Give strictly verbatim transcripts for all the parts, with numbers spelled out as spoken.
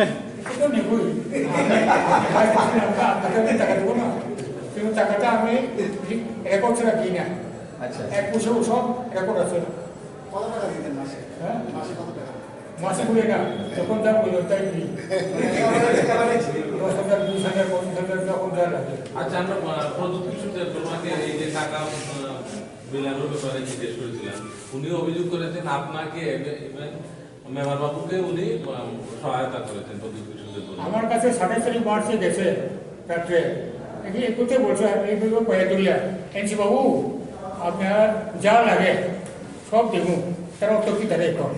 এটা তো নেবই। আপনাকে আমি টাকা দেবো না। কিন্তু টাকাটা আমি রেকর্ড ছাড়া দিই না। আচ্ছা। এক পয়সাও সব রেকর্ড আছে। কত টাকা দিতেন মাসে? হ্যাঁ? মাসে কত টাকা? মাসে বলে না, যখন যা প্রয়োজন তাই দিই। দশ হাজার, বিশ হাজার, পঁচিশ হাজার, যখন যা লাগে। আচ্ছা, আমরা, আহ, প্রদ্যুৎ কিশোর দেববর্মাকে এই যে টাকা, আহ, বিলানোর ব্যাপারে জিজ্ঞেস করেছিলাম। উনি অভিযোগ করেছেন আপনাকে এবে-, even মেম্বার বাবুকে উনি, আহ, সহায়তা করেছেন প্রদ্যুৎ কিশোর দেববর্মা। আমার কাছে সাতাশ তারিখ মার্চে গেছে রাত্রে। একে একটুতে বলছে, এইভাবে কয়ে তুলিয়া, "এনসি বাবু, আপনার যা লাগে, সব দেবো।" তারা অত কি তারা এখন?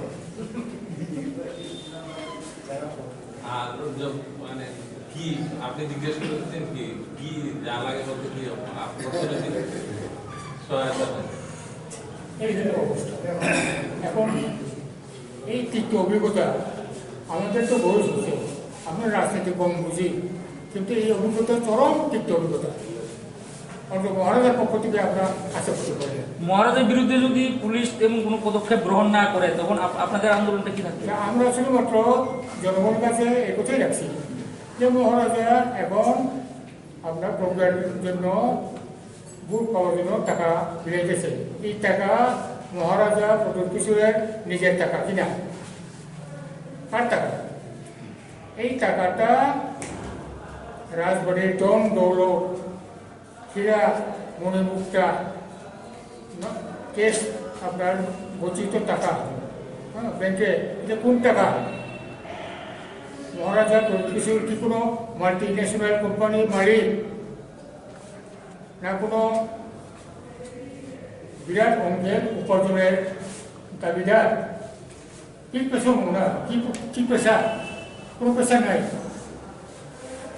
আর ওর যে, মানে, কি আপনি জিজ্ঞেস করেছেন কি, কি যা লাগে বলতে কি আপনার সহায়তা লাগে? এই হলো অবস্থা। এখন এই তিক্ত অভিজ্ঞতা, আমাদের তো বয়স হচ্ছে, আমরা রাজনীতি কম বুঝি, কিন্তু এই অভিজ্ঞতা চরম তিক্ত অভিজ্ঞতা। অর্থাৎ মহারাজার পক্ষ থেকে আমরা আশা করতে পারি না। মহারাজার বিরুদ্ধে যদি পুলিশ তেমন কোনো পদক্ষেপ গ্রহণ না করে, তখন আপ-, আপনাদের আন্দোলনটা কি থাকবে? তা আমরা শুধুমাত্র জনগণের কাছে একথাই রাখছি যে মহারাজা এখন আপনার প্রজ্ঞার জন্য, ভোট পাওয়ার জন্য টাকা ফিরে গেছে। এই টাকা মহারাজা প্রদ্যুৎ কিশোরের নিজের টাকা কিনা, কার টাকা? এই টাকাটা রাজবাড়ির ধন দৌলত, হীরা, মণিমুক্তা, না, ক্যাশ, আপনার গচ্ছিত টাকা, হ্যাঁ, ব্যাংকে, এটা কোন টাকা? মহারাজা প্রদ্যুৎ কিশোর কি কোনো মাল্টি ন্যাশনাল কোম্পানির মালিক, না কোনো বিরাট অঙ্কের উপার্জনের দাবিদার? কি পেশা মনে হয়? কি, কি পেশা? কোনো পেশা নাই।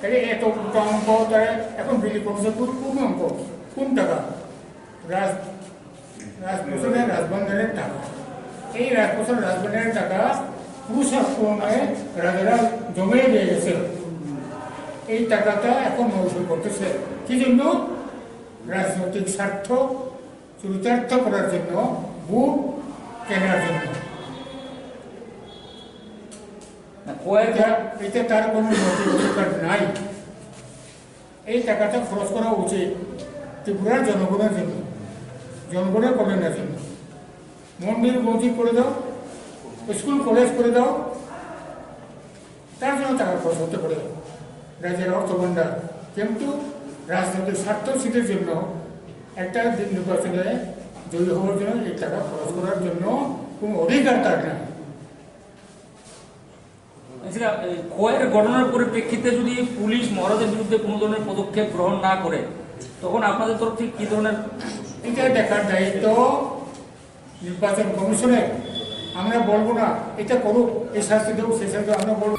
তাহলে এত উল্টা অঙ্ক, তাহলে এখন বিলি করছে কোন, কোন অঙ্ক? কোন টাকা? রাজ-, রাজপ্রসাদের রাজভাণ্ডারের টাকা। এই রাজপ্রসাদ রাজভাণ্ডারের টাকা পুরুষার তুলনায় রাজারা জমিয়ে দিয়ে গেছে। এই টাকাটা এখন নষ্ট করতেছে। কি জন্য? রাজনৈতিক স্বার্থ চরিতার্থ করার জন্য, ভোট কেনার জন্য। না, কয়েক এটা, এটা তার কোনো নৈতিক অধিকার নাই। এই টাকাটা খরচ করা উচিত ত্রিপুরার জনগণের জন্য, জনগণের কল্যাণের জন্য। মন্দির মসজিদ করে দাও, স্কুল কলেজ করে দাও, তার জন্য টাকা খরচ হতে পারে রাজ্যের অর্থ ভাণ্ডার। কিন্তু রাজনৈতিক স্বার্থ সিদ্ধির জন্য একটা দিন নির্বাচনে জয়ী হওয়ার জন্য এই টাকা খরচ করার জন্য কোনো অধিকার তার নেই। আচ্ছা, এই খোয়াইয়ের ঘটনার পরিপ্রেক্ষিতে যদি পুলিশ মহারাজের বিরুদ্ধে কোনো ধরনের পদক্ষেপ গ্রহণ না করে, তখন আপনাদের তরফ থেকে কি ধরনের এটা দেখার দায়িত্ব নির্বাচন কমিশনের। আমরা বলবো না এটা করুক, এই শাস্তি দেবো, সেই শাস্তি দেবো, আমরা বলবো।